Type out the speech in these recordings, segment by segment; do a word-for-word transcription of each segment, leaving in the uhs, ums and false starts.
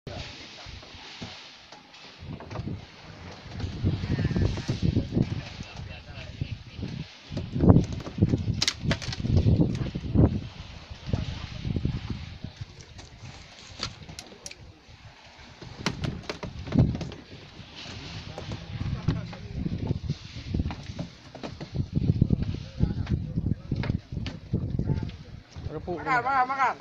Makan, makan, makan.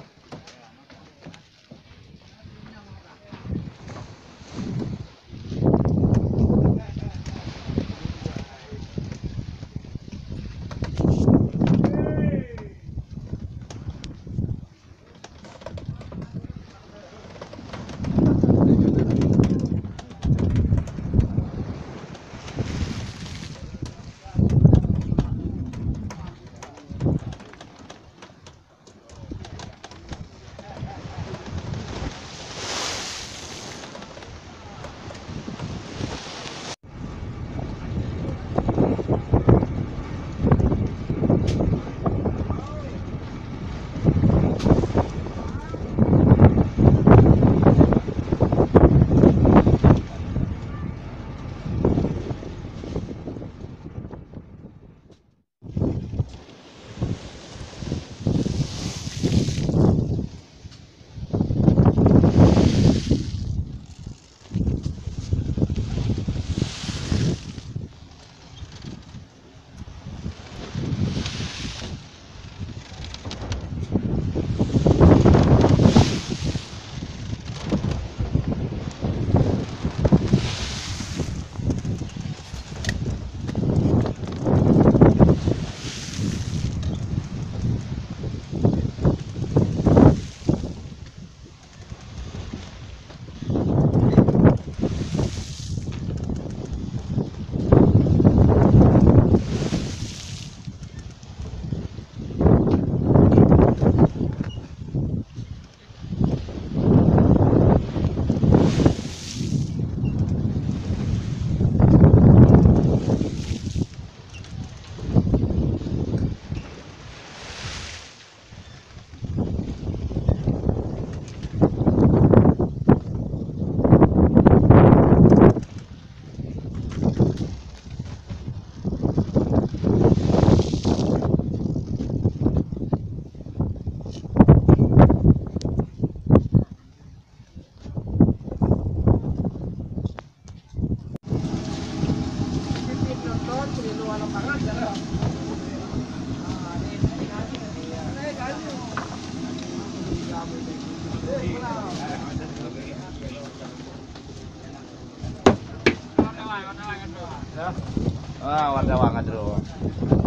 Ah, wartawan ka trok.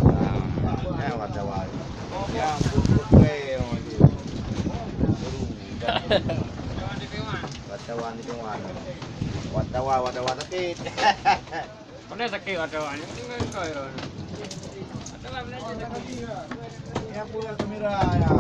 Ah, eh, wartawan. Ya, putih, putih. Wartawan di Dewan. Wartawan, wartawan sakit. Mana sakit wartawan? Ini kan kau, ya. Wartawan mana sakit? Ya, pulang kamera, ya.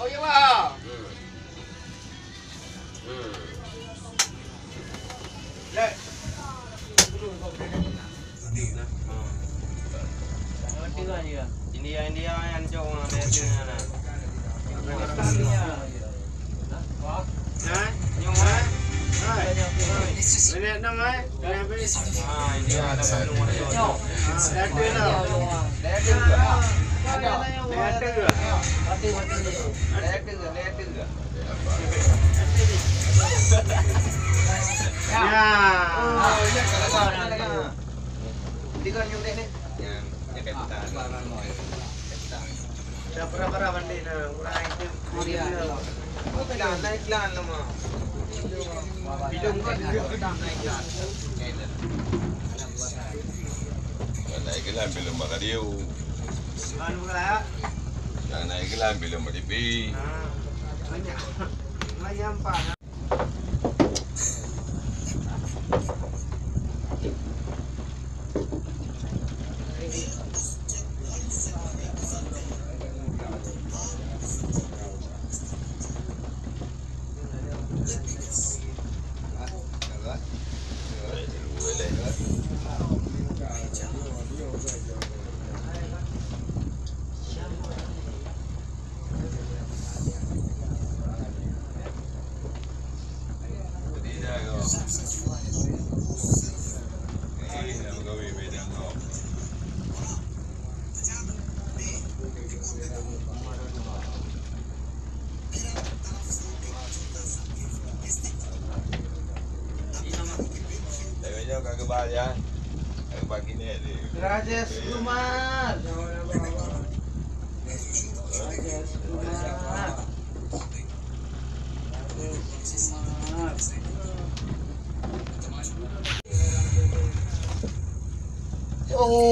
Oh, iya, Bang. Hmm. Hmm. Lek. India, India yang jauh, nah, dari sini, nah. Nah, nyoe, eh. Hai. Nenek nang, eh. Nenek habis. Ah, India ada satu nomor tu. Ah, dah ada lah. Dah ada juga. Dah ada juga. Dah ada juga. Dah ada juga. Ya. Oh, ya, kalau salah. Tiga nyontek ni. Yang, yang kapitan. Dah pernah-pernah mandi dah. Orang itu. Oh, dia. Oh, kena naik jalan nama. Bidung kan dia naik jalan. Naik jalan belum makan dia. Jangan naik gelam bila mau tipi. Rajesh Kumar. Rajesh Kumar. Oh.